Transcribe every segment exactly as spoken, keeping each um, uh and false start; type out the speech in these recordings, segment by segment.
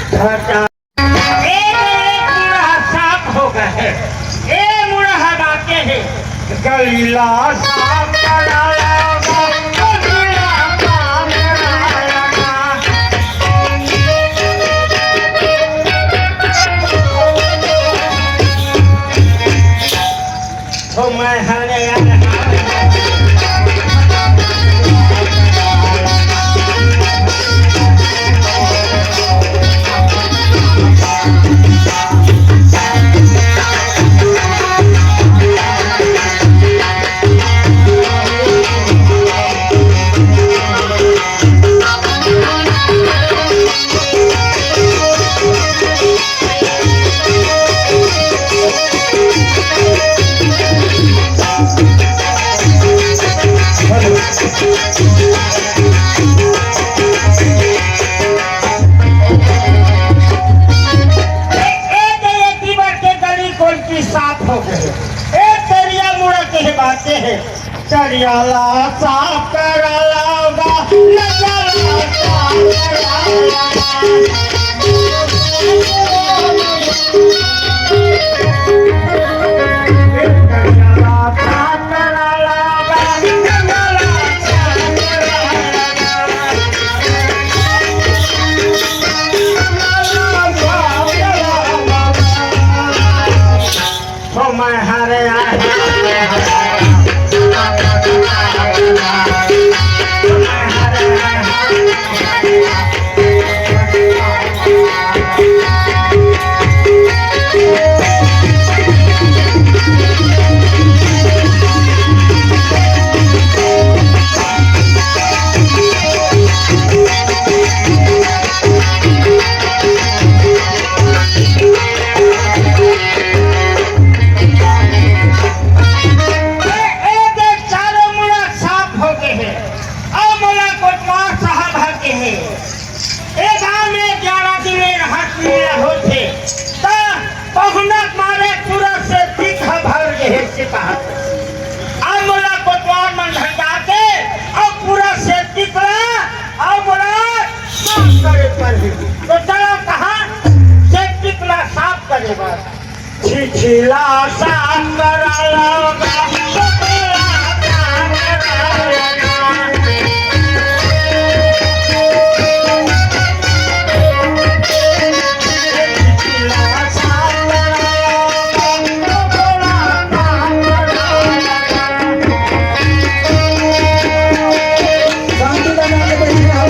ए, ए, मुड़हा साफ हो गए। ए, मुड़हा बाटे हे। गलीला साफ कराया, गलीला साफ कराया। ओ मैं हरे यार। ए, ए, ए, ए, तीबर के गली कोन की साफ हो गए। ए, तरिया मुड़ा के बातें हैं। तरिया ला साफ करा लागा, नजर ला साफ करा लागा। ए, ए, देख, चारों मुड़ा साफ हो गए हे। अब मोला कोटवार साहब हर के हे। ए गांव में ग्यारह दिन ए राहत मेला होथे। त पहुना मारे पूरा सेती ह भर गए हे सिपाही। अब मोला कोटवार मन घर जाके अब पूरा सेती ला अब मोला साफ करे पड़ही। तो चलो कहाँ सेती ला साफ करे बर। छिछिला साफ करा लागा। शांति बना के बैठे हो,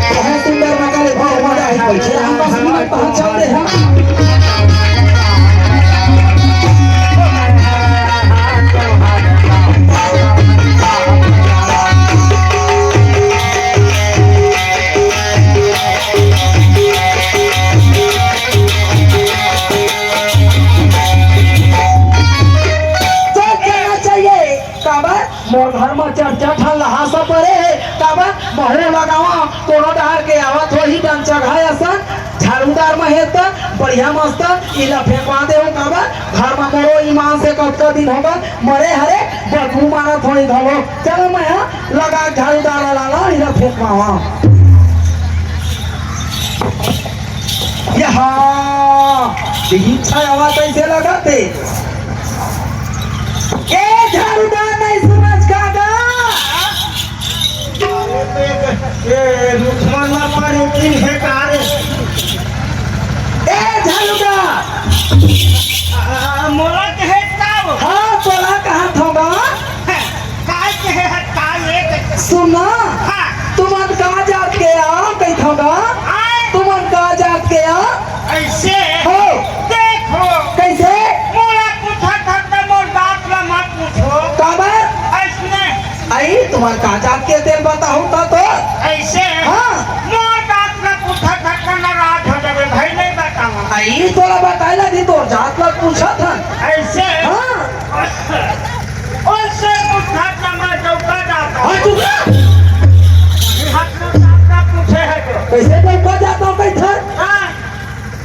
बहुत सुंदर मजा ले, बहुत मजा आई, बैठे हम बस मिनट पहचानते हैं। चल देना चाहिए। काबर मोर घर म चार चार ठन लहासा परे हे, काबर महूं लगावा, कोनो डहर के आवत होही डंचगहा असन, झाड़ूदार म हे त बढ़िया मस्त इला फेंकवा देहूं, काबर घर म मोरो ईमान से कतका दिन होगा मरे हरे, बदबू मारत होही घलो। चलो मैं हा लगा झाड़ूदार ला, ला, इला फेंकवावा। यहाँ, इच्छा आवाज ऐसे लगाते। ए झाड़ूदार नहीं समझ का गा? ए, रुक्मन ला परेकिन हे का रे? ए झाड़ूदार। आ, मोला कहे का वो? हाँ, तोला कहा था बा? काय कहे हे, काय एक? सुन ना, हाँ। तुमन का जात के आ, कहिथव ना? आय। तुमन का जात के आ? ऐसे? हो। देखो। कैसे? मोला पूछत हस त मोर जात ला मत पूछो। काबर? ऐसने। आई, तुमन का जात के तेल बताहूं त तो? ऐसे? हाँ। मोर जात ला पूछत हस त नाराज हो जाबे भाई, नहीं बतावा। आई, तोला बताए ला नहीं, तोर जात ला पूछत हन। ऐसे? हाँ। ओसे पूछत ना मैं चौका जाता हूँ। हाँ, चुप रह। हाथ में सामना पूछे है जो। कैसे चौका जाता हूँ, कैसे? हाँ।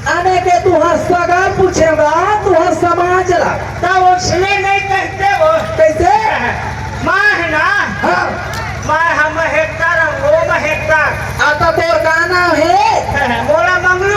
आने के तुहर सगा पूछेगा, तुहर समाज ला। तब उसने नहीं कहते वो। कैसे? माँ है ना? हाँ। माँ हम हेक्टर, वो में हेक्टर। आता तोर का नाम है? मोला मंगलू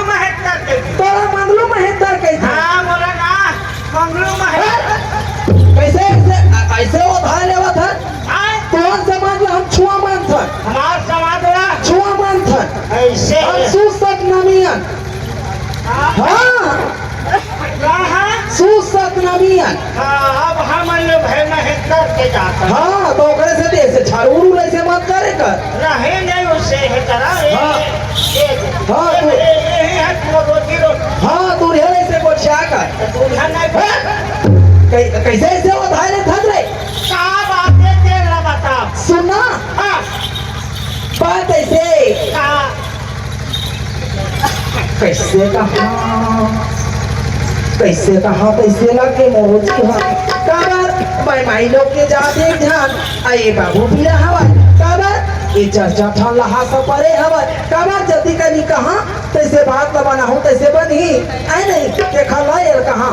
इतना भी है। हाँ, अब हमन ले भय नहीं करके जाता। हाँ, तो ओकरे से देश से झाड़ू उड़ू ऐसे मत करे कर। रहे नहीं उससे है करा, ए, हाँ। ए, हाँ, ए, तू ए, यही है वो रोजी रोटी। हाँ, तू ढेर ऐसे गोठिया कर। तो तू ध्यान नहीं हाँ? कै-, कैसे ऐसे वो धारे थक रहे? का बात है, तेरा बता। सुना। हाँ। बात ऐसे। हाँ। कैसे कहा, कैसे कहा, कैसे लगे मोर जी हा। काबर मैं माई लोग के जाते ध्यान, अये बाबू पीला हवय। काबर ये चर्चा ठन लहा सपरे हवय। काबर जल्दी कनी कहा, तैसे बात ल बनाहूं, तैसे बनही। आय नहीं, देखा ला ये कहा।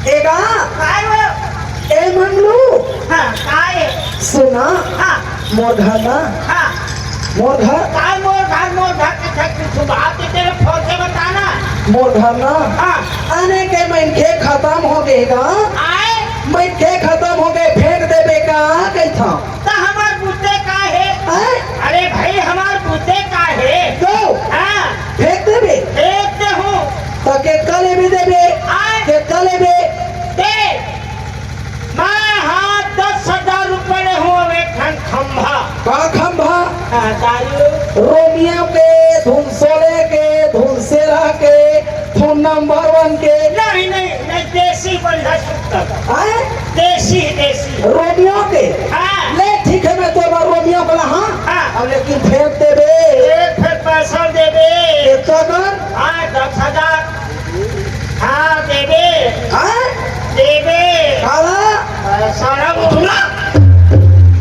एगा? काय वो? ए मंगलू। हाँ, काय? सुना। हाँ। मोर घर ना। हाँ। मोर घर। काय मोर घर, मोर घर के छत पे छुपा के तेरे फोन से बताना। मोर घर ना। हाँ। आने के मनखे खत्म हो गए गा। आय? मनखे खत्म हो गए, फेंक देबे का कहिथा। त हमार बुद्धे का हे? आय? अरे भाई, हमार बुद्धे का हे? तो? हाँ। फेंक देबे? फेंक दे हूँ। त के कले भी देबे? आय? के कले भी? दे। मैं हाँ दस हजार रुपये ले हूँ, अब एक ठन खंभा। का खंभा? हाँ, दारू। रोमियो के, धुनसोले के, धुनसेरा के, धुन नंबर वन के। नहीं, नहीं, नहीं, देसी बढ़िया सुत्तर। आय? देसी, देसी। रोमियो के? हाँ। ले, ठीक है, मैं तोर बर रोमियो के लाहूँ। हाँ। अब लेकिन फेंक देबे। एक फेर पैसा देबे। कितना कर? हाँ, दस हजार। हाँ, देबे। हाँ? देबे। काला? अरे, साला वो सुना।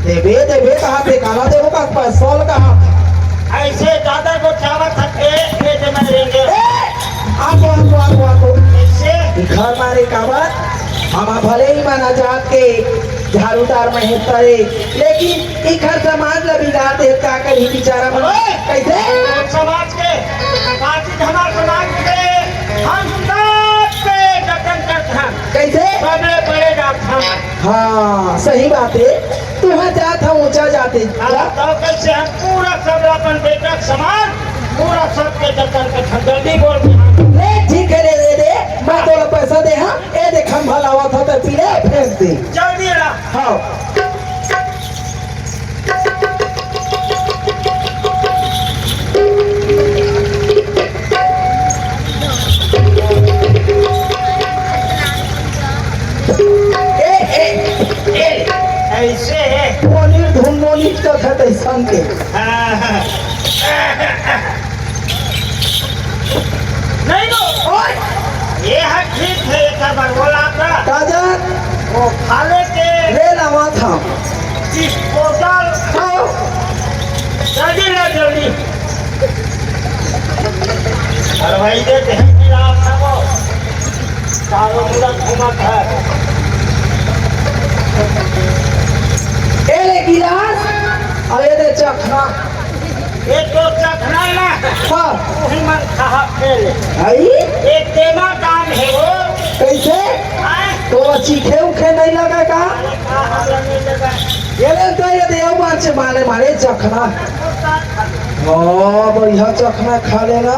देबे, देबे कहा थे, काला देबो का पैसा कहा? ऐसे दादा को चावल था, ए, ए, दे मैं लेंगे। ए, आपो, आपो, आपो, आपो। कैसे? घर मारे काबर? हम भले ही माना जात के झाड़ूदार में हेतरे, लेकिन इखर समाज ला बिगाड़ दे, का करही बिचारा मन? ओए! कैसे? हम समाज के, बाकी हमार समाज के, हम सबके जतन करत हन। कैसे? सबले बड़े जात हन। हाँ, सही बात है। तुहा जात हा ऊंचा जात है। हाँ, तो कैसे हम पूरा सब अपन बेटा के समान, पूरा सबके जतन करत हन। जल्दी बोल। ले, ठीक है, ले, ले दे। मैं तोला पैसा दे, हाँ? ए दे, खंभा लावा था, तो पीले फेंक दे। जल्दी ला। हाँ। ए, ए, ए। ऐसे है। मोली धुन मोली का था, तैसन के। हाँ, हाँ। नहीं तो। ओए! ये है ठीक है, एक बार बोला था। काजल। वो खाले के ले लावा था। डिस्पोजल। हाँ। जल्दी ला, जल्दी। अरे भाई, दे दे, गिलास ना वो। चारों मुड़ा घूमत है। ए ले गिलास, अरे दे चखना। ये तो चखना ना। हाँ। वही मन कहा फेल। आई? एक तेमा काम है वो। कैसे? हाँ? तो चीखे उखे नहीं लगा का? अरे कहाँ लगे लगा? ये ले तो ये देव मार से मारे मारे चखना। हाँ, बढ़िया चखना खा लेना।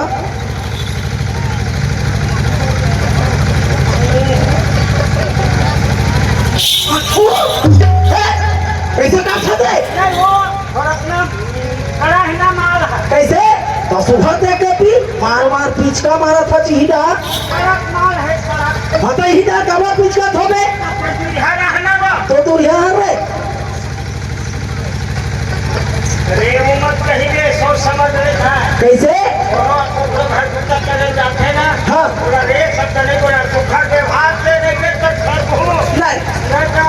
कैसे काट सकते? नहीं, वो थोड़ा अपना कड़ा हिना माल है। कैसे? तो सुबह देख के पी, मार मार पिचका मारा था चिहिदा। कड़क माल है, कड़क। हाँ, तो हिदा कबा पिचका थोबे? तो दूरिया रहना बा। तो दूरिया हर रे। अरे, वो मत कही रे, सोच समझ ले था। कैसे? और तो घर तक चले जाते ना। हाँ। पूरा रे सब चले, पूरा सुखा के भात ले लेके तो घर को। नहीं। बेटा।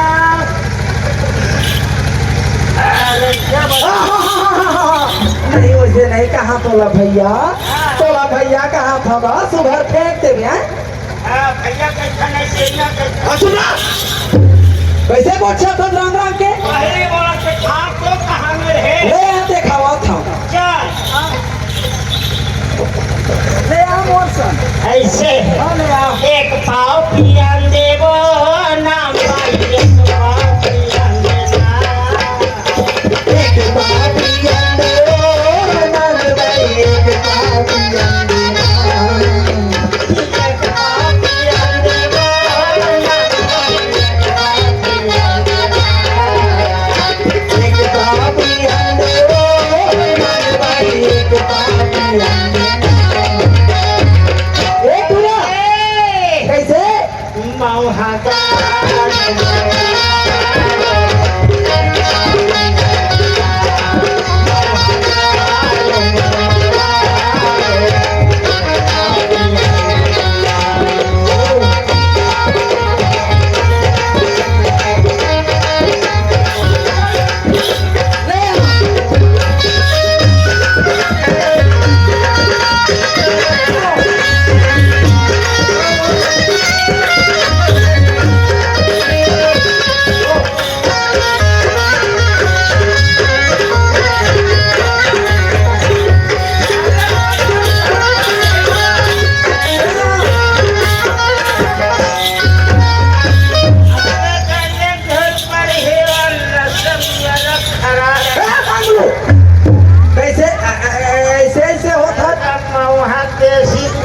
अरे, क्या बात? हाँ, हाँ, हाँ। नहीं, वैसे नहीं कहा तोला भैया। हाँ। तोला भैया कहा था बस, उधर फेंक दे, हैं? हाँ, भैया कैसा नहीं, भैया कैसा? हाँ, सुना। कैसे बोलछा था रंग रंग के? पहले बोला कि खाक तो कहाँ में है? ले आ, देखावा था। चल। ले आ मोर सन। ऐसे। हाँ, ले आ। एक पाव पियन देबो, नाम भाई, एक पाव पियन देना। एक पाव पियन देबो, नाम भाई, एक पाव पियन देना। एक पाव पियन देबो, नाम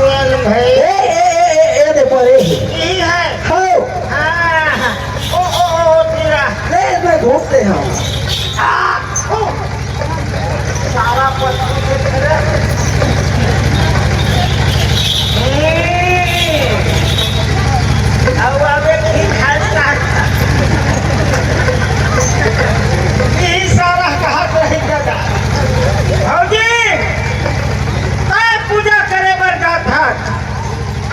ए, ए, ए, ए, ए, दे परे। यही है। हो। हाँ। ओ, ओ, ओ, ओ, तेरा। ले, मैं घूमते हैं। आ, ओ। सारा पत्थर के तरह। ए, अब आबे ठीक है। यही सारा कहा तो है दादा। भौजी, तैं पूजा करे बर जात हस,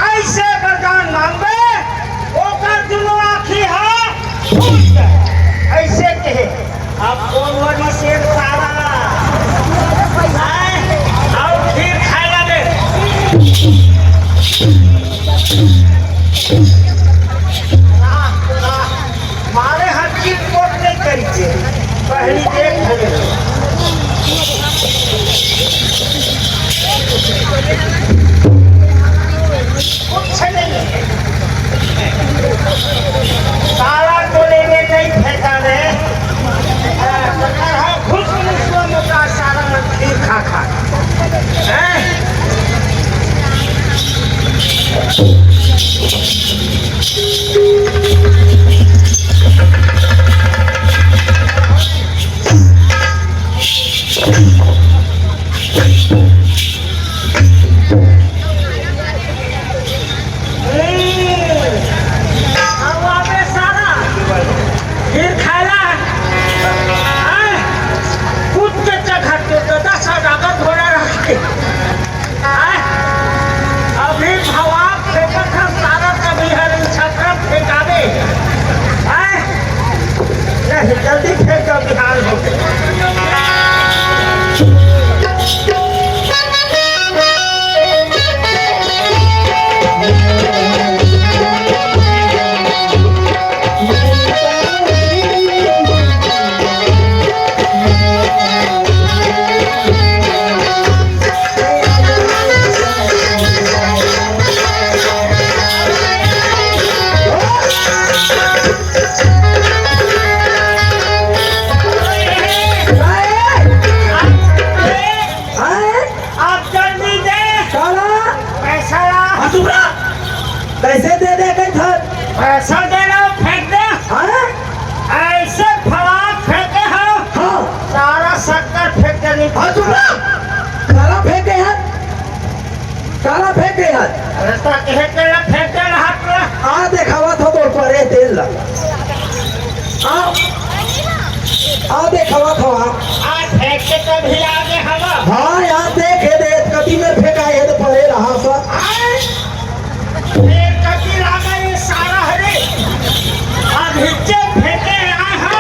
अइसे वरदान मांगबे, ओकर दुनो आँखी ह फूट जाए। अइसे कहे, अब कोन वाली शेर सारा? आय, अउ खीर खाए ला दे। मारे हाथ की रिपोर्ट नहीं करी के, पहली देख ले। कुछ नहीं। सारा टोले में नहीं फेंका रे। हाँ, तो कहा, घुस घुस में का सारा मछली खा खा। हैं? हम्म। अब आबे सारा। फिर खाला। आय, कूद के चघट के तो दस हजार का घोड़ा रख के। आय, अभी भवा फेंकत ह सारा, कभी हर छपरा फेंकावे। आय, नहीं, जल्दी फेंक दो, बिहान हो गए। आप जल्दी दे। साला। पैसा ला। हाँ, चुप रहा। कैसे दे दे के था? पैसा दे रहा हूँ, फेंक दे। हाँ? ऐसे फलाक फेंके हो। हाँ। सारा शक्कर फेंक दे नहीं। हाँ, चुप रहा। साला फेंके है। साला फेंके है। अरे तो कहे के ला फेंक दे रहा तू। आ देखावा था तोर परे तेल ला। आ, आ देखावा था। आ फेंक के तभी आगे हवा। हाँ, यहाँ देखे दे, कति में फेंकाए है तो परे रहा सा। आए। ये कति लागा ये सारा हरे। अब हिच्चे फेंके आए हो,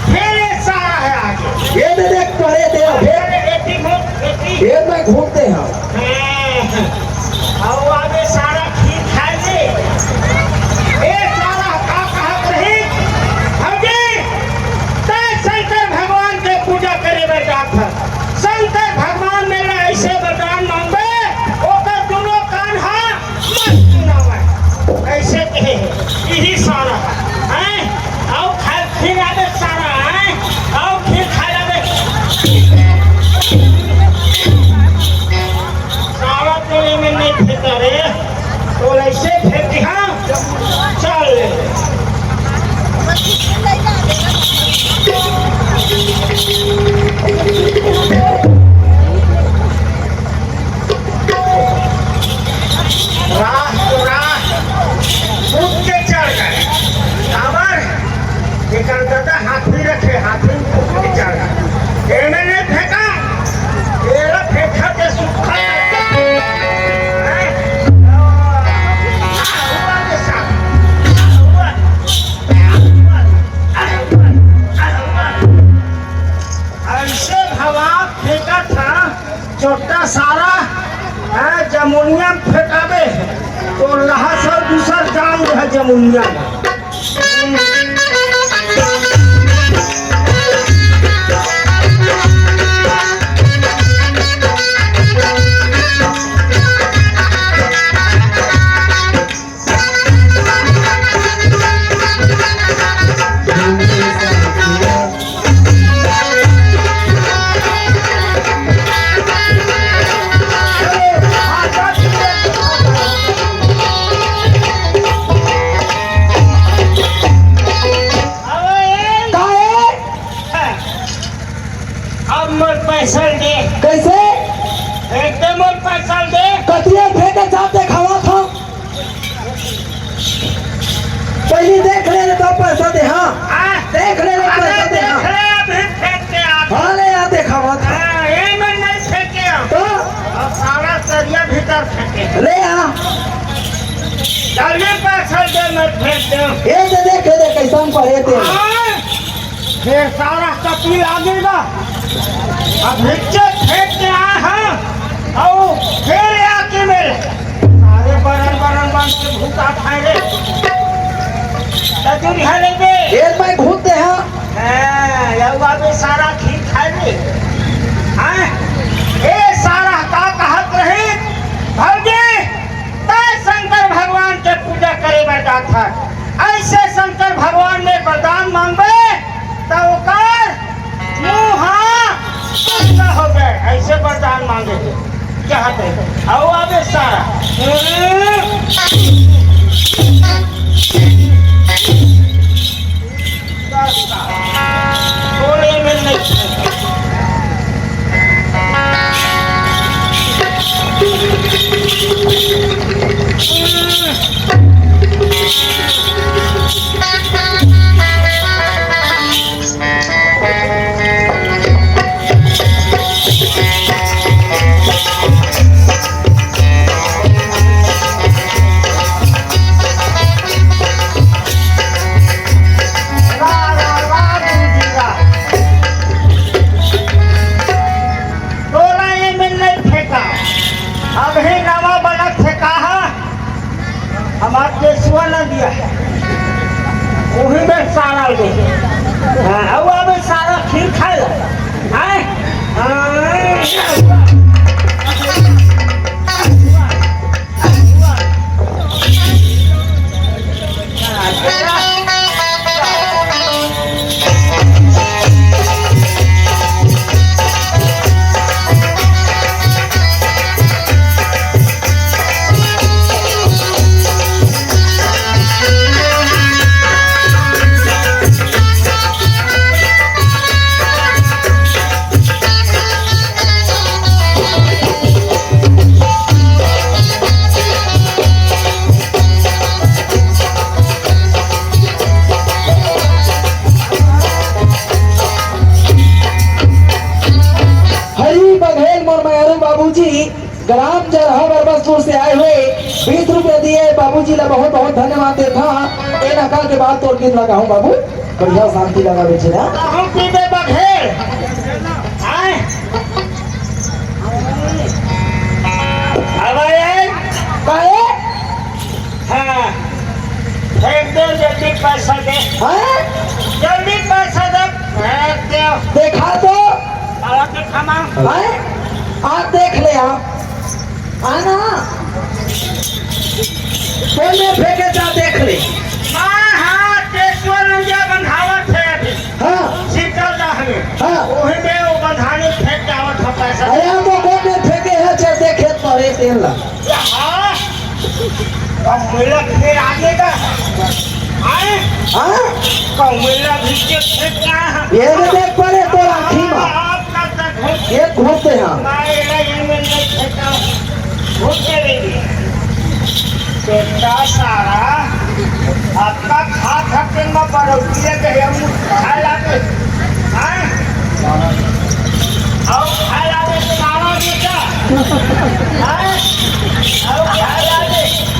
फिर ये सारा है आगे। ये दे देख, परे दे, फिर अरे, एती घूम, एती। ये मैं घूमते हैं। हाँ। अउ आबे सारा खीर खाए ले। ए सारा का कहत रही? भौजी, तैं शंकर भगवान के पूजा करे बर जात हस। शंकर भगवान मेर ले अइसे वरदान मांगबे, ओकर दुनो कान ह मत सुनावय। अइसे कहे हे, इही सारा, हैं? अउ खाए, फिर आबे सारा, हैं? अउ फिर खाए आबे। सारा टोली में नहीं फेंका रे, तो अइसे फेंक दिहा, चल ले। राह तो राह, कूद के चढ़ गए। काबर? एकर ददा हाथी रखे, हाथी में कूद के चढ़ गए। एमे नहीं फेंका, एला फेंका के सूखा करके। हैं? हुआ के साथ। हुआ। अइसे भवा फेंका था। चोट्टा सारा, हैं, जमुनिया में फेंकाबे, तो लहा सब दूसर जान है जमुनिया में। ले आ। चल रे, पैसा दे, मैं फेंक दे। ए दे, देख, ए दे, कैसन पढ़े ते। हाँ? फेर सारा कपी लागे बा। अब नीचे फेंक के आए हैं, अउ फेर आके मेरे सारे बरन बरन बन के भूत आ खाए रे। तू नहीं लेबे। ए मैं भूत दे, हाँ। हाँ, यौ बाबे सारा खीर खाए रे। हाँ? ए सारा का कहत रही? भौजी, तै शंकर भगवान के पूजा करे बर जात हस। ऐसे शंकर भगवान में वरदान मांगबे, त ओकर मुंह बंद हो जाए। ऐसे वरदान मांगे के। क्या है? आओ आबे सारा। बोले में नहीं। तोला ये में नहीं फेंका, अभी नवा बनत फेंका है। हमार केसुआ न दिया है, वही में सारा ले। हाँ, अब अब सारा खीर खाए ला। हैं? हाँ। हरि बघेल मोर मयारू बाबूजी, ग्राम जरहा बरबसपुर से आए हुए बीस रुपये दिए, बाबूजी ला बहुत बहुत धन्यवाद देथा। ए नका के बाद तोर गीत लगाहूं बाबू, बढ़िया शांति लगा बेचे ना। कहूं पीबे बघेल। आए। अब आए। काहे? हाँ। फेंक दे, जल्दी पैसा दे। हैं? जल्दी पैसा दे, फेंक दे। देखा तो। साला के खाना। हैं? आप देख ले, आप। आना। कोई में फेंके जा, देख ले। हाँ, हाँ, टेसुआ नंदिया बंधावत है अभी। हाँ। शीतल दहन। हाँ। वही में वो बंधाने फेंक के आवत है पैसा। अरे, हम तो कोई में फेंके हैं, चल देखे तो रे तेल ला। हाँ, अब मेला फिर आगे का। आए? हाँ? तो मेला भी के फेंकना है। ये भी देख पड़े तो आँखी में। आपका तो घुस ये घुसते हैं। ना, ये ना, ये में नहीं फेंका। घुस के नहीं। बेटा सारा, आपका खा खा के ना बरौतिया के हम खाए लागे। हाँ? आओ खाए लागे सारा बेटा। हाँ? आओ खाए लागे।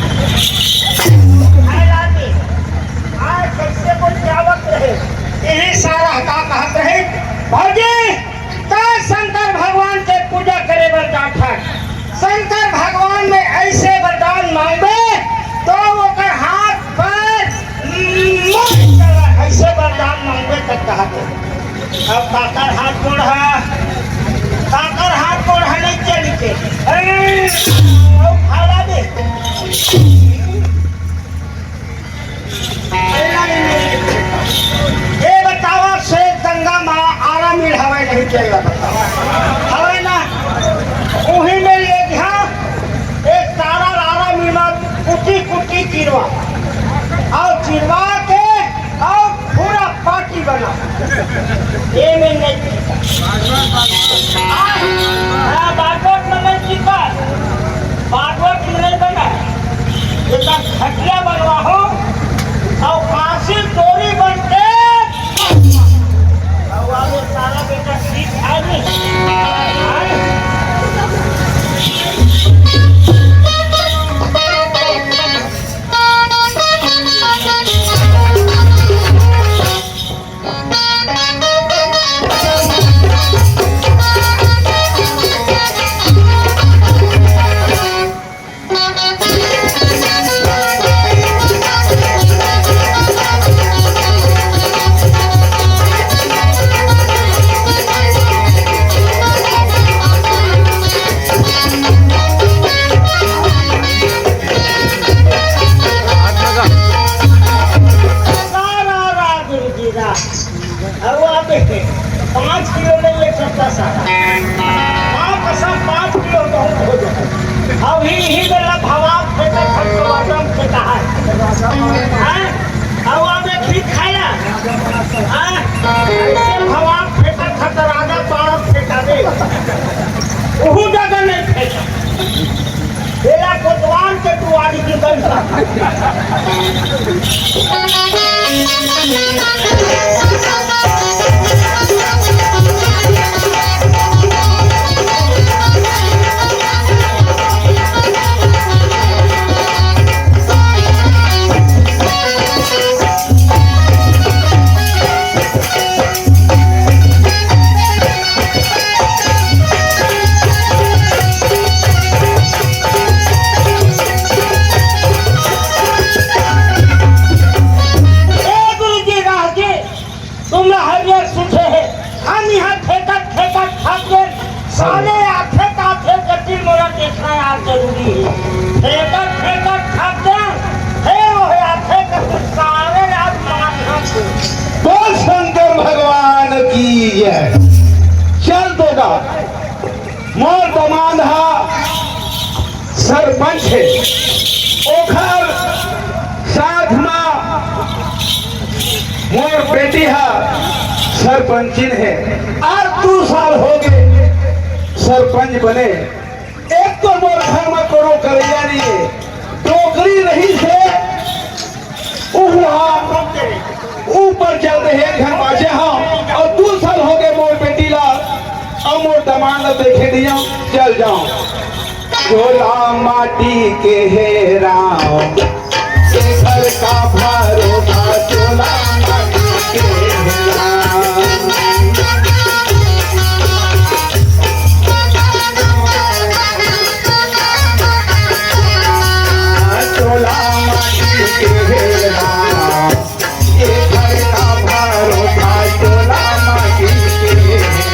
खाए लागे। हाँ, कैसे बोल के आवत रहे? यही सारा का कहत रहे, "भौजी, का शंकर भगवान के पूजा करे बर जात हस? शंकर भगवान में ऐसे वरदान मांगबे, तो ओकर हाथ पैर मुड़ चला, ऐसे वरदान मांगबे," तक कहत रहे। अब काकर हाथ गोड़ है, काकर हाथ गोड़ है, नहीं चल के। अरे, वो खाला दे। ये बतावा से गंगा माँ आरा मिल हवय नहीं चल रहा बतावा। हवय ना, उही में ले गया एक तारा रारा मिल मा कुटी कुटी चिरवा। और चिरवा के और पूरा पार्टी बना। ये में नहीं। हाँ, बागवत में नहीं चिपा। बागवत में नहीं बना। ये तक खटिया बनवा हो, और फांसी डोरी बन के, और आगे सारा बेटा सीख आए नहीं। आए। हाँ? हवा में खींच खाया। हाँ? ऐसे भवाक फेंका खतराना पाड़ा फेंका दे। ओहू जगह नहीं फेंका। बेला कोतवाल के दुआरी की गंगा। ए गुरुजी राहगीर, तुमला हरियर सुझे हे। हम इहाँ फेंकत फेंकत थक गेन। साले आथे त आथे, जटिल मोला देखना यार जरूरी हे। फेंकत फेंकत थक गेन, फेर ओहे आथे त कुछ साले यार मार हम। बोल शंकर भगवान की जय। चल तो गा। मोर दमांद हा सरपंच हे, ओखर साथ मा मोर बेटी हा सरपंचिन हे। आज दू साल हो गे सरपंच बने, एक तो मोर घर मा कोनो करइया नहीं हे, डोकरी रहिस हे, उहू हा ऊपर चल दे हे, घर बाचे हा। अउ दू साल हो गे मोर बेटी ला, अउ मोर दमांद ला देखे नइ हंव, चल जांव। चोला माटी के हे राम, एकर का भरोसा, चोला माटी के हे राम। चोला माटी के हे राम, एकर का भरोसा, चोला माटी के हे राम।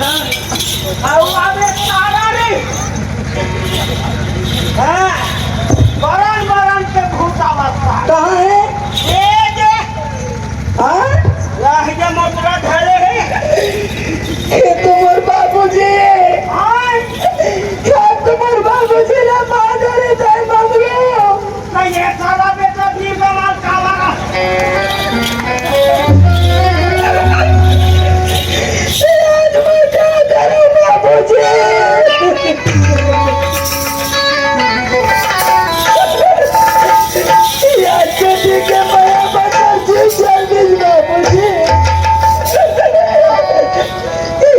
अउ अबे सारा रे। हाँ, बरन बरन के भूत आवत बा। कहाँ हे? ये जे। हाँ? लाहिजा मोटरा धरे हे। ये तो मोर बाबूजी हे। हाँ। ये तो मोर बाबूजी ला मार डरे दाई मंगलू। नहीं, ये साला बेटा भी कमाल का मारा। आज मैं क्या करूं बाबूजी? आज बेटी के मया बता जी जल्दी बाबूजी।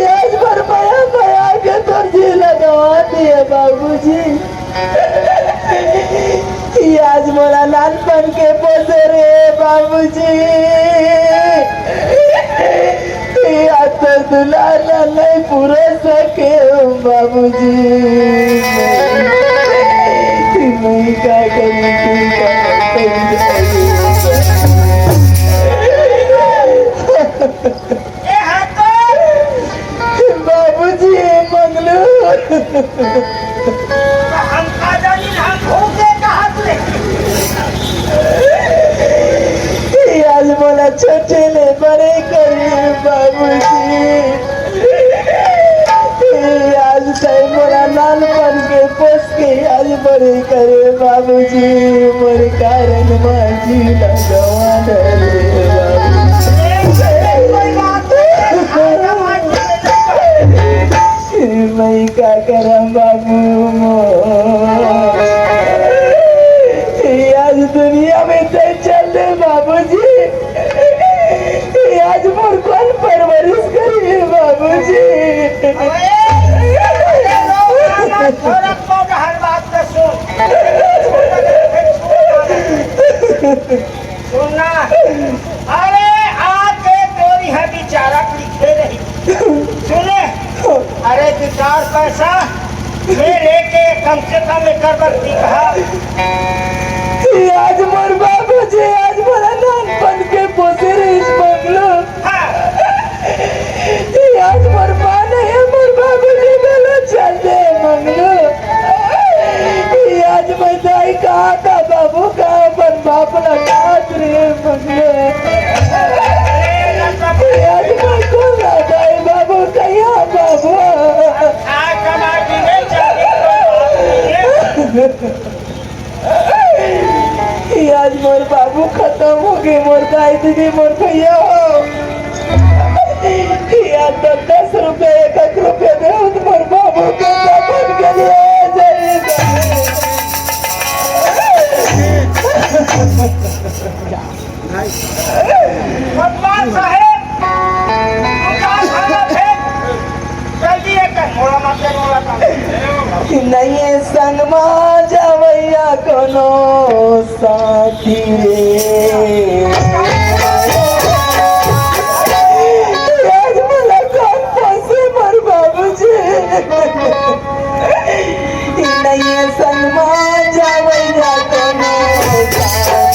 आज भर मया मया के तोर जी लगवा दिए बाबूजी। कि आज मोला नानपन के पोसे रे बाबूजी। कि आज तो दुलार ला नहीं पूरा सके बाबूजी। कि मैं का करूं, कि का करूं? ए हाथी! बाबूजी, मंगलू। हम का जानी, हम भूखे कहाँ से? आज मोला छोटे ले बड़े करे बाबूजी। आज तय मोला नानपन के पोस के आज बड़े करे बाबूजी, मोर कारण माझी लगवान रे बाबूजी। मैं का करम बाबू मोर। आज दुनिया में तय चल दे बाबूजी। आज मोर कौन परवरिश करी बाबूजी? अरे, अरे, रो, रो, रो, रो, हर बात पे सुन। सुनना। अरे, आके तोरी है बिचारा लिखे रही। सुने, अरे, दो चार पैसा मैं लेके कम से कम एक बार दिखा। आज मोर बाबूजी, आज मोला नानपन के पोसे रहिस मंगलू। हाँ। आज मोर माँ नहीं है, मोर बाबूजी गलत चल दे मंगलू। आज मैं दाई कहा था बाबू का अपन बाप ला काट रे मंगलू। आज मैं कौन ला दाई बाबू कहिया बाबू। आज मोर बाबू खत्म हो गए, मोर दाई दीदी, मोर भैया हो। यार तो दस रुपये, एक एक रुपये दे, उस मोर बाबू के दफन के लिए आ जाइए। भगवान साहेब, दुकान वाला थे, जल्दी एक मोड़ा मार दे, मोड़ा मार दे। कि नहीं है संग मा जावैया कोनो साथी रे। आज मोला कौन फंसे मोर बाबूजी। कि नहीं है संग मा जावैया कोनो साथी रे।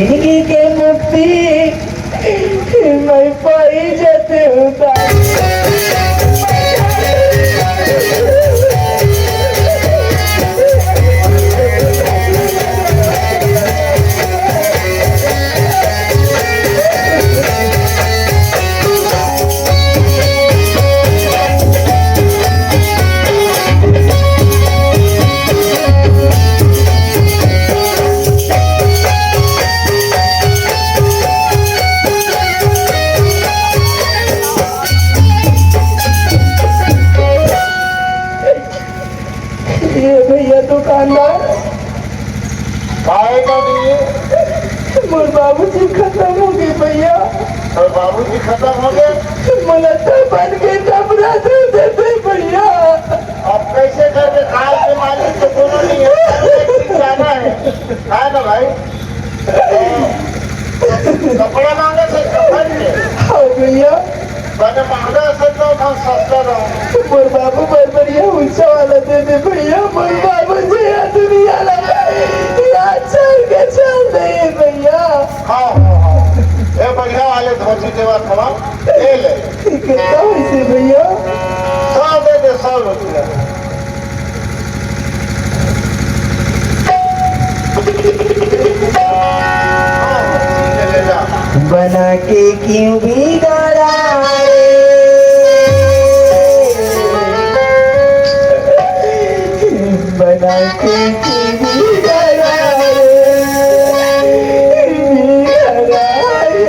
जिंदगी के मुक्ति मैं पाई जते उतार। ये भैया दुकानदार, काहे का दिए? मोर बाबूजी खतम हो गे भैया। तोर बाबूजी खतम हो गे? मोला तपन के टपरा दे देते भैया। अब कैसे करबे? काल के मालिक तो कोनो नहीं है, जाना है, है ना भाई? कपड़ा मांगे से कफन के। हाँ भैया। बने महंगा से तो हम सस्ता रहो। मोर बाबू बर बढ़िया ऊंचा वाला दे दे भैया, मोर बाबू जी ये दुनिया ला, ये चल के चल दे भैया। हाँ, हाँ, हाँ। ये बढ़िया वाले धोती देवा थवा, ले ले। कितना वैसे भैया? सौ दे दे, सौ रुपया। बना के क्यों बिगाड़ा रे, बना के क्यों बिगाड़ा रे, बिगाड़ा रे।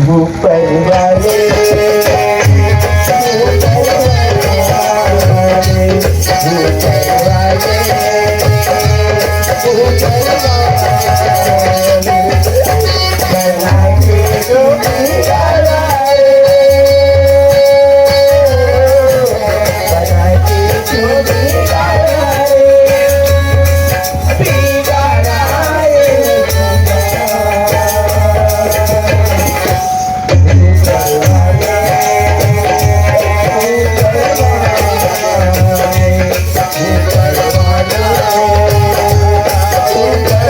ऊपर वाले, ऊपर वाले, ऊपर वाले, ऊपर वाले,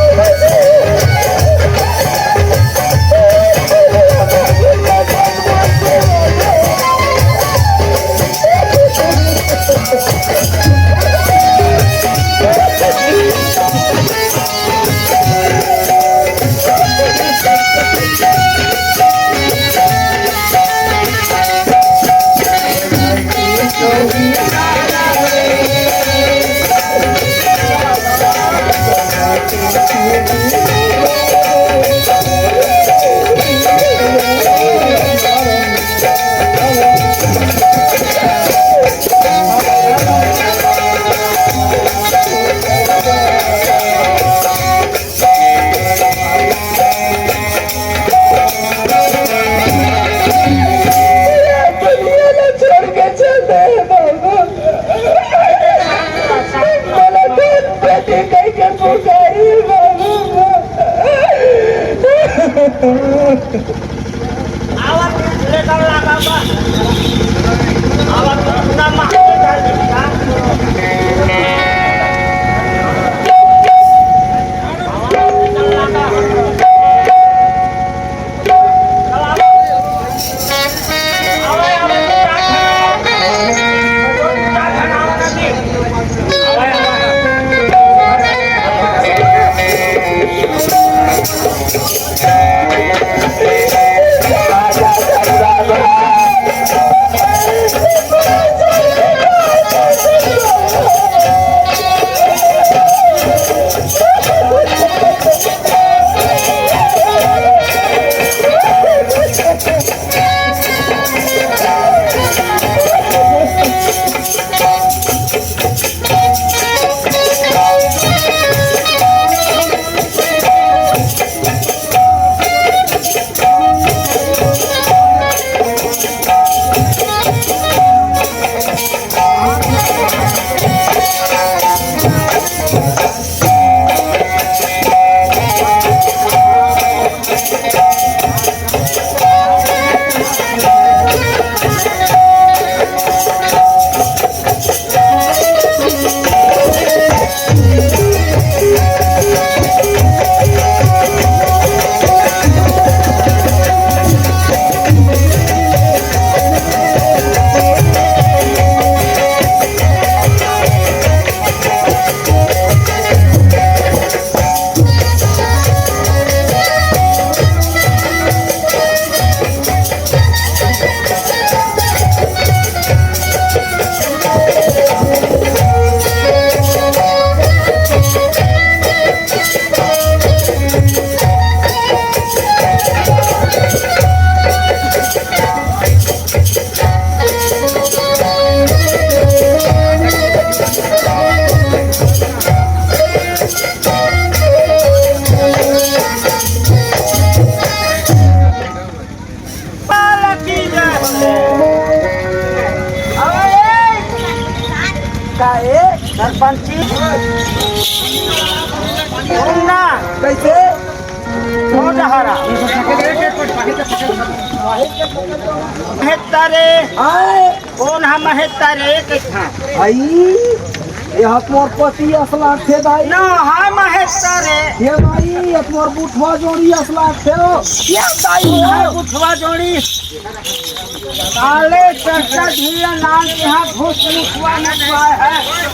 बना के जो बिगाड़ा रे, बना के जो बिगाड़ा रे। दुनिया ला छोड़ के चल दे बाबू। मोला दूध बेटी कह के पुकारी बाबू। पंची। सुन ना। कैसे? कौन डहरा? महेश्वर रे। आए। कौन हा महेश्वर रे? कैसा? आई, यह तोर पति अस लागथे दाई। ना, हा महेश्वर रे। ये दाई, ये तोर बुढ़वा जोड़ी अस लागथे हो। ये दाई, हा बुढ़वा जोड़ी। काले चर्चा धीरे लाल के हाथ घुस मुखवा में पाए है।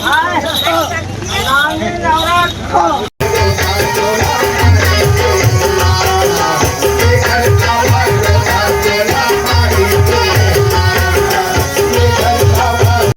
आए, नानी नवरात को।